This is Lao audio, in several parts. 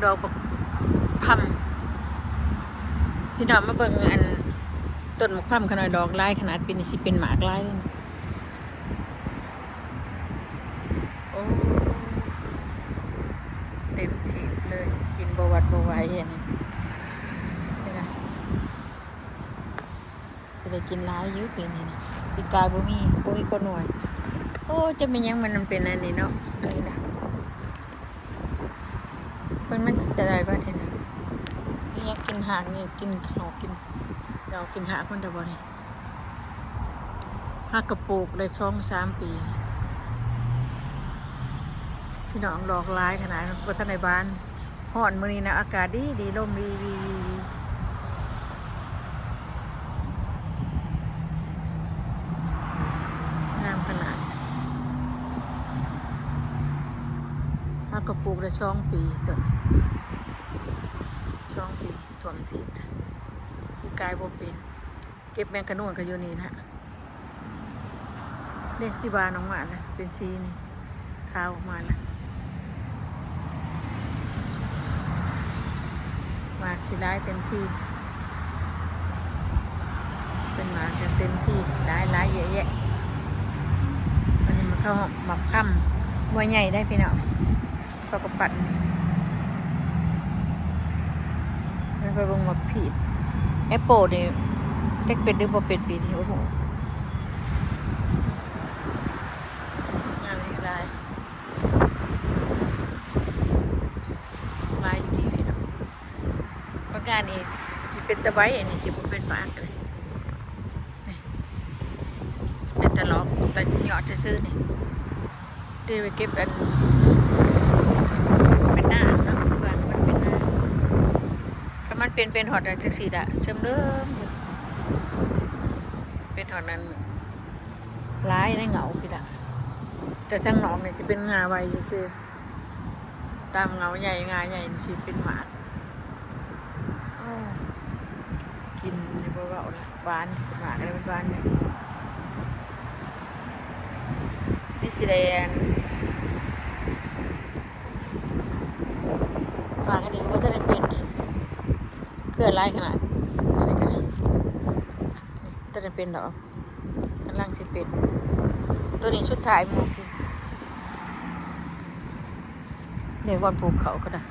ດອກບັກພຳ ພີ່ນ້ອງມາເບິ່ງອັນ ຕົ້ນບັກພຳຂະນ້ອຍ ດອກຫຼາຍຂະໜາດ ປີນີ້ຊິເປັນໝາກຫຼາຍເດ້. ໂອ້ ເຕັມທີ່ເລີຍ ກິນບໍ່ຫວັດບໍ່ໄຫວອັນນີ້ ນີ້ນະ. ຊິໄດ້ກິນຫຼາຍຢູ່ປີນີ້ນະ ປີກາຍບໍ່ມີ ບໍ່ມີຄົນໜ່ວຍ. ໂອ້ ຈະແມ່ນຫຍັງມັນ ມັນເປັນອັນນີ້ເນາະ ອັນນີ້ນະ ມັນ ມັນຊິຕາຍບັດນີ້ນະ. ນີ້ຍັງກິນຮາກ ນີ້ກິນເຫາະ ກິນເຫາະ ກິນຮາກມັນໄດ້ບໍ່ນີ້? ຫາກະປູກໄດ້ສອງສາມປີ ພີ່ນ້ອງ ດອກຫຼາຍຂະໜາດ ບໍ່ທັນໄດ້ບານ. ຮ້ອນມື້ນີ້ນະ ອາກາດດີດີ ລົມວີໆ ງາມຂະໜາດ. ເຮົາກໍປູກໄດ້ສອງປີ ຕົ້ນ ສອງປີ ຖ້ວມທີ່ ປີກາຍບໍ່ເປັນ. ເກັບແມງຂະນູນກໍຢູ່ນີ້ແຫຼະ ເດ້ ຊິບານອອກມາແລ້ວ ເປັນສີນີ້ ຂາວອອກມາແລ້ວ ໝາກຊິຫຼາຍເຕັມທີ່ ເປັນໝາກກັນເຕັມທີ່ ຫຼາຍໆ ເຍາະແຍະ. ອັນນີ້ມັນເຂົ້າໝາກຄຳ ໜ່ວຍໃຫຍ່ໄດ໋ພີ່ນ້ອງ. ເຂົາກໍປັ່ນ ແລ້ວໄປເບິ່ງໝາກພີດ ແອັບເປິ້ນນີ້ ຈັກເປັນຫຼືບໍ່ເປັນປີນີ້ ໂອ້ໂຫ ງາມອີກຫຼາຍ ຫຼາຍອີ່ຫຼີພີ່ນ້ອງ. ຜົນງານນີ້ຊິເປັນຕາໃບ ອັນນີ້ຊິບໍ່ເປັນໝາກເລີຍ ນີ້ ເປັນຕາຫຼອກ ຕາຍອດຊື່ໆ ນີ້. ເດີນໄປເກັບອັນ ເປັນໜ້າເນາະ ເພື່ອມັນເປັນໜ້າ ຄັນມັນເປັນ ເປັນຮອດຈັ່ງຊີ້ລະ ເສີມເດີມຢູ່ ເປັນຮອດນັ້ນ ຫຼາຍໃນເຫງົາພີ້ລະ ແຕ່ທາງນອກນີ້ຊິເປັນງ່າໄວຊື່ໆ ຕາມເຫງົາໃຫຍ່ ງ່າໃຫຍ່ນີ້ຊິເປັນໝາກ. ໂອ້ ກິນນີ້ບໍ່ເວົ້າລະ ຫວານ ໝາກອັນນີ້ມັນຫວານເດ້ ນີ້ຊິໄດ້ອັນ ໝາກອັນນີ້ບໍ່ທັນໄດ້ເປັນ ເຄືອຫຼາຍຂະໜາດ ອັນນີ້ກໍໄດ້ ນີ້ ບໍ່ທັນໄດ້ເປັນດອກ ກຳລັງຊິເປັນ ໂຕນີ້ສຸດທ້າຍໝູ່ກິນ. ນີ້ບ່ອນປູກເຂົ້າກໍໄດ້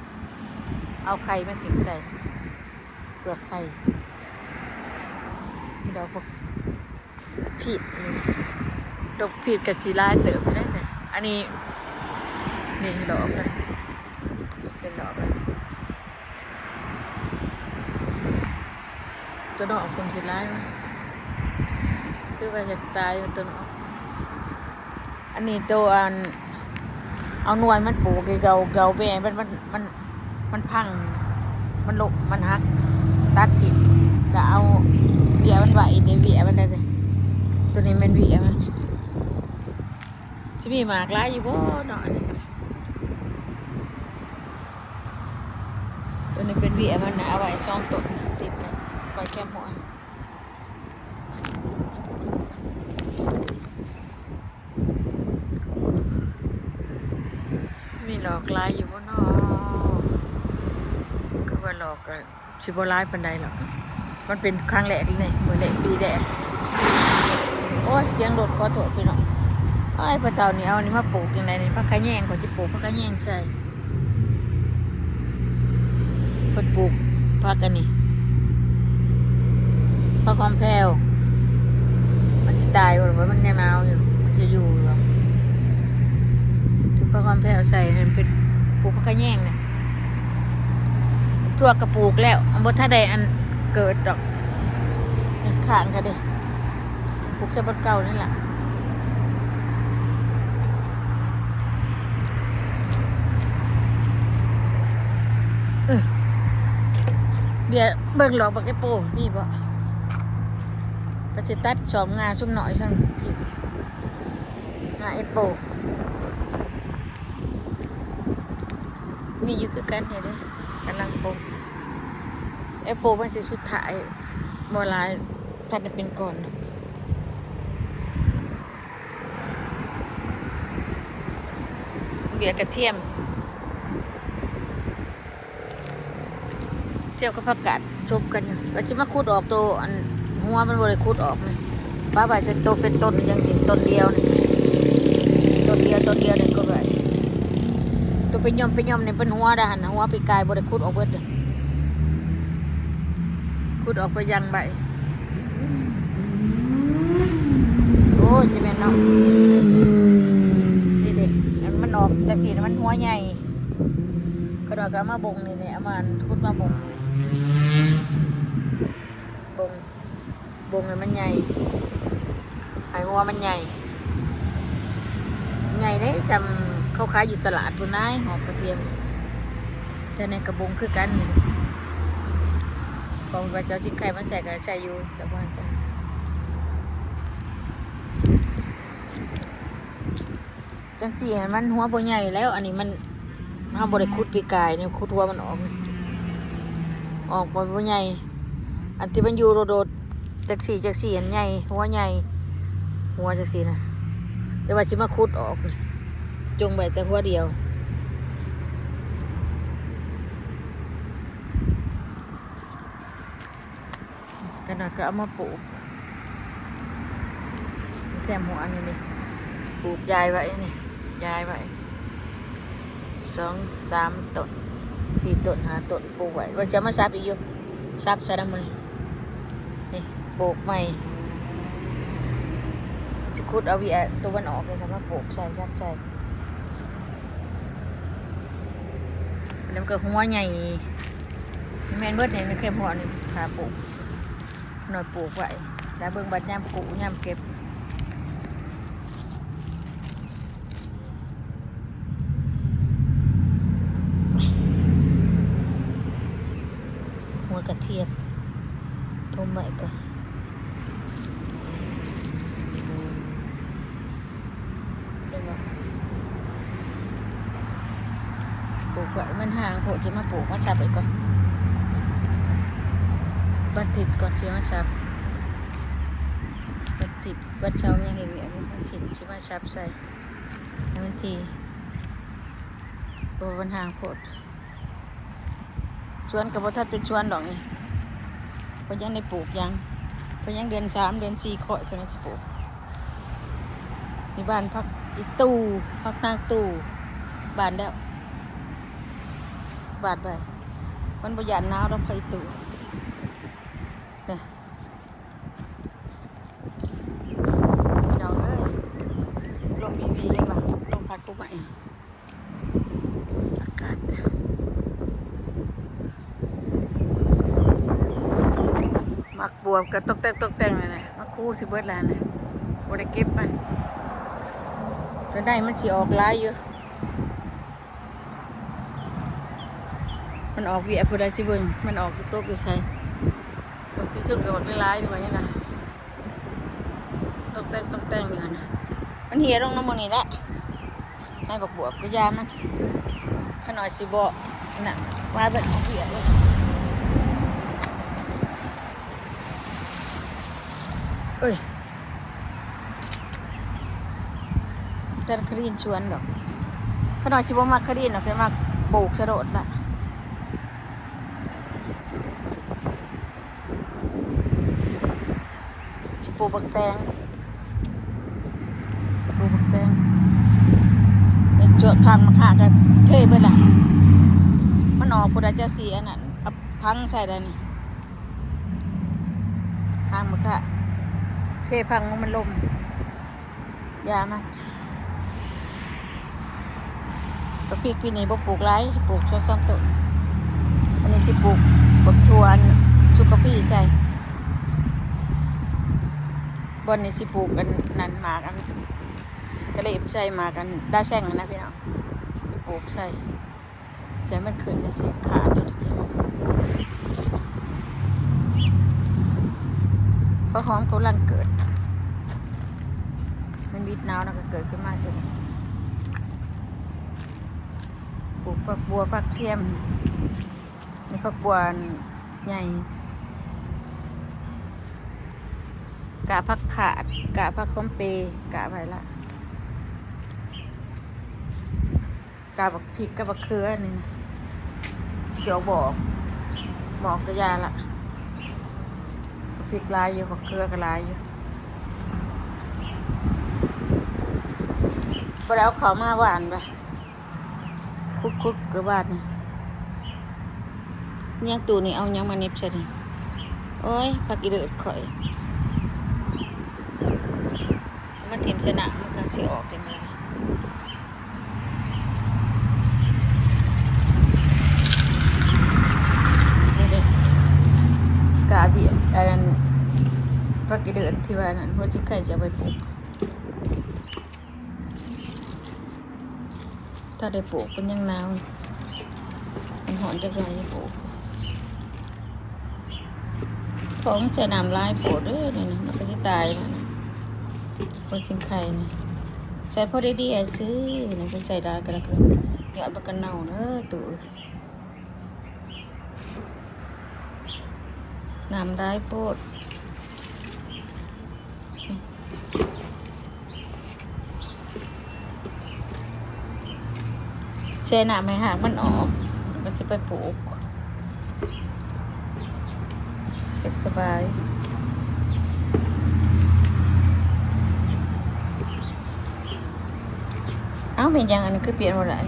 ເອົາໄຂ່ມາຖິ້ມໃສ່ ເປືອກໄຂ່ ດອກບັກພີດ ອັນນີ້ ດອກພີດກໍຊິຫຼາຍເຕີບຢູ່ເດ້ ອັນນີ້ ນີ້ດອກເລີຍ ເປັນດອກເລີຍ. ຕົວນອກເພິ່ນຊິຫຼາຍວະ ຄືວ່າຢາກຕາຍຕົວນອກ. ອັນນີ້ໂຕອັນ ເອົາໜ່ວຍມັນປູກ ເກົາ ເກົາແມ່ມັນ ມັນ ມັນ ມັນພັງ ມັນລົ້ມ ມັນຫັກ ຕັດຖິ້ມ ແລ້ວເອົາເບ້ຍມັນໄວ້ ເດ້ ເບ້ຍມັນໄດ້ ໂຕນີ້ແມ່ນເບ້ຍມັນ. ຊິມີໝາກຫຼາຍຢູ່ບໍ່ເນາະ ອັນນີ້ກໍໄດ້ ຕົວນີ້ເປັນເບ້ຍມັນນະ ເອົາໄວ້ສອງຕົ້ນຕິດກັນ ໄວ້ແຄມຫົວ ມີດອກຫຼາຍຢູ່ບໍ່ເນາະ ຄືວ່າດອກກໍ ຊິບໍ່ຫຼາຍປານໃດດອກ ມັນເປັນຄັ້ງແລກເລີຍນີ້ ມື້ແລກ ປີແລກ. ໂອ້ຍ ສຽງລົດ ຂໍໂທດພີ່ນ້ອງ. ອ້າຍ ພໍ່ເຖົ້ານີ້ເອົາອັນນີ້ມາປູກຈັ່ງໃດນີ້ ຜັກຂະແຍງ ຂ້ອຍຊິປູກຜັກຂະແຍງໃສ່ ເພິ່ນປູກຜັກອັນນີ້ ຜັກຫອມແພວ ມັນຊິຕາຍບໍ່ ມັນຍັງໜາວຢູ່ ມັນຊິຢູ່ຢູ່ບໍ່? ຊິເອົາຜັກຫອມແພວໃສ່ ເປັນປູກຜັກຂະແຍງນະ. ຖົ່ວກະປູກແລ້ວ ບໍ່ທັນໄດ້ອັນເກີດດອກ ນີ້ຂ້າງກະເດ້ ປູກໃສ່ບ່ອນເກົ່ານັ້ນລະ. ເອີ ເບ້ຍ ເບິ່ງດອກບັກແອບໂປມີບໍ່? ກະຊິຕັດຊອມງ່າຊຸມນ້ອຍຊັ້ນ ທີ່ ງ່າແອບໂປ ມີຢູ່ຄືກັນນີ້ເດ້ ກຳລັງປົກ ແອບໂປມັນຊິສຸດທ້າຍ ບໍ່ຫຼາຍ ທັນໄດ້ເປັນກ່ອນດອກ. ເບ້ຍກະທຽມ ດຽວກັບຜັກກາດສົບກັນຢູ່ ກໍຊິມາຂຸດອອກໂຕອັນຫົວມັນບໍ່ໄດ້ຂຸດອອກນີ້ ປະໄວ້ແຕ່ໂຕເປັນຕົ້ນຈັ່ງຊີ້ ຕົ້ນດຽວນີ້ ຕົ້ນດຽວ ຕົ້ນດຽວນີ້ ກໍໄວ້ ໂຕເປັນຫຍ່ອມເປັນຫຍ່ອມນີ້ ເປັນຫົວດາຫັ້ນນະ ຫົວປີກາຍບໍ່ໄດ້ຂຸດອອກເບິດເດ້ ຂຸດອອກໄປຢ່າງໃບ ໂອ້ຍ ຈະແມ່ນເນາະ ນີ້ເດ້ ອັນມັນອອກຈັ່ງຊີ້ນະ ມັນຫົວໃຫຍ່ ຂ້ານ້ອຍກໍເອົາມາບົ່ງນີ້ແຫຼະ ເອົາມາຂຸດມາບົ່ງນີ້ ບົ່ງ ບົ່ງໃຫ້ມັນໃຫຍ່ ໃຫ້ຫົວມັນໃຫຍ່ ໃຫຍ່ເດ້ ສ່ຳເຂົາຂາຍຢູ່ຕະຫຼາດພຸ້ນນາຍ ຫອມກະທຽມ ແຕ່ໃນກະບົງຄືກັນ ຂອງວ່າເຈົ້າຊິໄຂ່ມາໃສ່ກໍໃສ່ຢູ່ ແຕ່ວ່າ ຈັ່ງຊີ້ມັນຫົວບໍ່ໃຫຍ່ແລ້ວ ອັນນີ້ມັນ ເຮົາບໍ່ໄດ້ຂຸດປີກາຍນີ້ ຂຸດຫົວມັນອອກ ອອກບໍ່ ບໍ່ໃຫຍ່ ອັນທີ່ມັນຢູ່ໂດດໆ ຈັກຊີ້ ຈັກຊີ້ຫັ້ນໃຫຍ່ ຫົວໃຫຍ່ ຫົວຈັ່ງຊີ້ນະ ແຕ່ວ່າຊິມາຂຸດອອກນີ້ ຈົ່ງໄວ້ແຕ່ຫົວດຽວ. ຂະນ້ອຍກໍເອົາມາປູກ ແຄມຫົວນີ້ນີ້ ປູກຢາຍໄວ້ນີ້ ຢາຍໄວ້ ສອງສາມຕົ້ນ ສີ່ຕົ້ນ ຫ້າຕົ້ນ ປູກໄວ້ ວ່າຊິເອົາມາສັບອີກຢູ່ ສັບໃສ່ນຳມື້ນີ້ ນີ້ ປູກໃໝ່ ຊິຂຸດເອົາເວຍໂຕມັນອອກນີ້ ມາປູກໃສ່ ສັບໃສ່ ແລ້ວມັນກໍຫົວໃຫຍ່ ແມ່ນເບິດນີ້ ໃນເຂດຫົວນີ້ ຫາປູກ ໜ້ອຍປູກໄວ້ ແຕ່ເບິ່ງບັດຍາມກູ້ຍາມເກັບ ຫົວກະທຽມ ຖົມໄວ້ກ່ອນ. ເຫັນບໍ່? ປູກໄວ້ ມັນຫ່າງໂພດ ຊິມາປູກມາສັບໄວ້ກ່ອນ ວັນທິດກ່ອນຊິມາສັບ ວັນທິດ ວັນເສົາຍັງເຮັດວຽກຢູ່ ວັນທິດຊິມາສັບໃສ່ໃຫ້ມັນຖີ່ ເພາະວ່າມັນຫ່າງໂພດ. ສວນກໍບໍ່ທັນເປັນສວນດອກນີ້ ເພິ່ນຍັງໄດ້ປູກຫຍັງ ເພິ່ນຍັງເດືອນສາມເດືອນສີ່ຂ້ອຍເພິ່ນຊິປູກ ນີ້ບ້ານຜັກອີ່ຕູ່ ຜັກນາງຕູ່ ບານແລ້ວ ບາດໄວ້ ມັນບໍ່ຢ້ານໜາວດອກ ຜັກອີ່ຕູ່ ນີ້ ພີ່ນ້ອງເອີຍ ລົມວີໆ ເຫັນບໍ່ ລົມພັດຜູ້ໃໝ່. ອາກາດ ໝາກບວບກໍຕົກແຕ່ງໆ ນັ້ນແຫຼະ ໝາກຄູຊິເບິດແລ້ວນະ ບໍ່ໄດ້ເກັບມັນ ດຽວໃນມັນຊິອອກຫຼາຍຢູ່ ມັນອອກວຽກ ຜູ້ໃດຊິເບິ່ງ ມັນອອກຢູ່ຕົກຢູ່ໃສ ຕົກຢູ່ເທິງກໍບັກຫຼາຍໆ ນີ້ວ່າຫຍັງນະ ຕົກແຕ່ງໆ ຢູ່ຫັ້ນນະ ມັນເຫ່ຍລົງນຳໝ່ອງນີ້ແຫຼະ ໃນບັກບວບກໍຢ່າມັນ ຂະນ້ອຍຊິບໍ່ ນັ້ນ ວ່າເບິດເອົາວຽກເລີຍ ເອີຍ ຈັນຄະລິນຊວນດອກ ຂະນ້ອຍຊິບໍ່ມັກຄະລິນດອກ ແຕ່ມັກປູກຊະໂດດລະ. ຊິປູກບັກແຕງ ປູກບັກແຕງ ໃນຊ່ວງທາງມະຂາກໍເພເບິດລະ ມັນອອກ ຜູ້ໃດຈະຊິອັນນັ້ນ ເອົາຜັງໃສ່ໄດ້ນີ້ ທາງມະຂາ ເພພັງ ມັນລົມ ຢ່າມັນ ບັກພິກປີນີ້ບໍ່ປູກຫຼາຍ ປູກສອງສາມຕົ້ນ ອັນນີ້ຊິປູກບັກຖົ່ວອັນສຸກກະປີໃສ່ ບ່ອນນີ້ຊິປູກອັນນັ້ນ ໝາກອັນກະເລບໃສ່ ໝາກອັນດາແຊງຫັ້ນນະພີ່ນ້ອງ ຊິປູກໃສ່. ໃສ່ມັນຂຶ້ນຈັ່ງຊີ້ ຂາຕົວນີ້ຊິ ຜັກຫອມກຳລັງເກີດ ມັນວິດໜາວນະ ກໍເກີດຂຶ້ນມາຊິ ປູກຜັກບົ່ວ ຜັກທຽມ ນີ້ຜັກບົ່ວໃຫຍ່ ກະຜັກຂາດ ກະຜັກຫອມເປ ກະໄວ້ລະ. ກະບັກພິກກັບບັກເຂືອນີ້ນະ ຊິອອກບໍ່ອອກ ໝໍກະຢ່າລະ ພິກຫຼາຍຢູ່ ໝາກເຂືອກະຫຼາຍຢູ່ ບໍ່ໄດ້ເອົາເຂົ້າມາຫວ່ານບາດ ຂຸດໆ ກະບາດນີ້ ຍັງຕູ້ນີ້ ເອົາຫຍັງມາເໜັບໃສ່ນີ້ ໂອ້ຍ ຜັກອີເລີດຂ້ອຍ ເອົາມາຖິ້ມໃສ່ນ້ຳ ມັນກະຊິອອກເອງ ນີ້ເດ້ ກາບຽ ອັນນັ້ນ ຜັກອີເລີດທີ່ວ່ານັ້ນ ຫົວຊິງໄຄຊິເອົາໄປປູກ ຖ້າໄດ້ປູກ ມັນຍັງໜາວ ມັນຮ້ອນຈັກໜ່ອຍຊິປູກ ຂອງໃສ່ນ້ຳຫຼາຍໂພດເດ້ ນີ້ນະ ມັນກະຊິຕາຍແລ້ວນະ ຫົວຊິງໄຄນີ້ ໃສ່ພໍດີໆ ຊື່ ນີ້ ຄັນໃສ່ຫຼາຍກະ ຍອດມັນກະເນົ່າເດີ ຕູ້ເອີຍ. ນ້ຳຫຼາຍໂພດ ແຊ່ນ້ຳໃຫ້ຮາກມັນອອກ ແລ້ວຊິໄປປູກ ຈັກສະບາຍ ເອົ້າ ແມ່ນຫຍັງອັນນີ້ຄືປ່ຽນບໍ່ໄດ້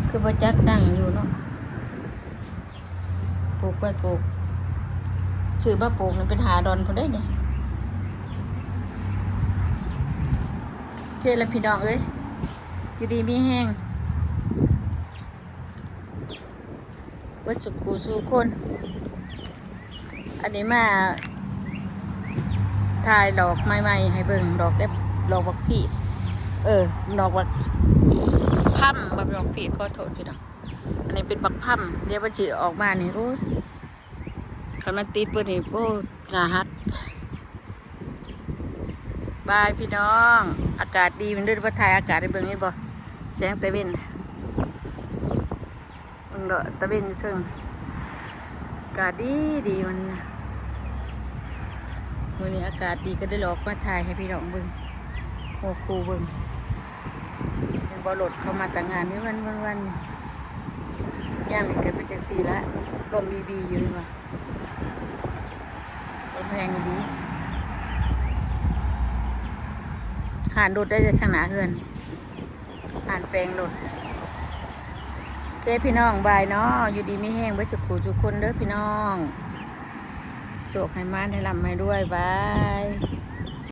ຄືບໍ່ຈັກຕັ້ງຢູ່ເນາະ ປູກໄວ້ປູກ ຊື້ມາປູກນີ້ເປັນຫ້າດອນພຸ້ນເດ້ນີ້ ໂອເຄລະພີ່ນ້ອງເອີຍ ຢູ່ດີມີແຮງ ເບິດສູ່ຄູ່ສູ່ຄົນ ອັນນີ້ມາຖ່າຍດອກໃໝ່ໆ ໃຫ້ເບິ່ງ ດອກແອບ ດອກບັກພີດ ເອີ ດອກບັກພຳ ບໍ່ແມ່ນບັກພີດ ຂໍໂທດພີ່ນ້ອງ ອັນນີ້ເປັນບັກພຳ ດຽວມັນຊິອອກມານີ້ ໂອ້ຍ ຄັນມັນຕິດເບິດນີ້ ໂອ້ ໜ້າຮັກ ບາຍພີ່ນ້ອງ ອາກາດດີ ມັນເດີ ມາຖ່າຍອາກາດໃຫ້ເບິ່ງ ເຫັນບໍ່ ແສງຕາເວັນ ເບິ່ງເດາະ ຕາເວັນຢູ່ເທິງ ອາກາດດີດີ ມັນ ມື້ນີ້ອາກາດດີ ກະເລີຍອອກມາຖ່າຍໃຫ້ພີ່ນ້ອງເບິ່ງ ໂອ້ ຄູ່ເບິ່ງ ເຫັນບໍ່ ລົດເຂົາມາຕາງງານ ວັນໆ ຍາມນີ້ກະເປັນຈັ່ງຊີ້ລະ ລົມບີໆ ຢູ່ ເຫັນບໍ່ ລົມແຮງອີ່ຫຼີ ຮ້ານລົດໄດ້ແຕ່ທາງໜ້າເຮືອນ ຮ້ານແປງລົດ ໂອເຄພີ່ນ້ອງ ບາຍເນາະ ຢູ່ດີມີແຮງເບິດສູ່ຄູ່ສູ່ຄົນເດີພີ່ນ້ອງ ໂຊກໃຫ້ໝານ ໃຫ້ລ່ຳໃຫ້ລວຍ ບາຍ.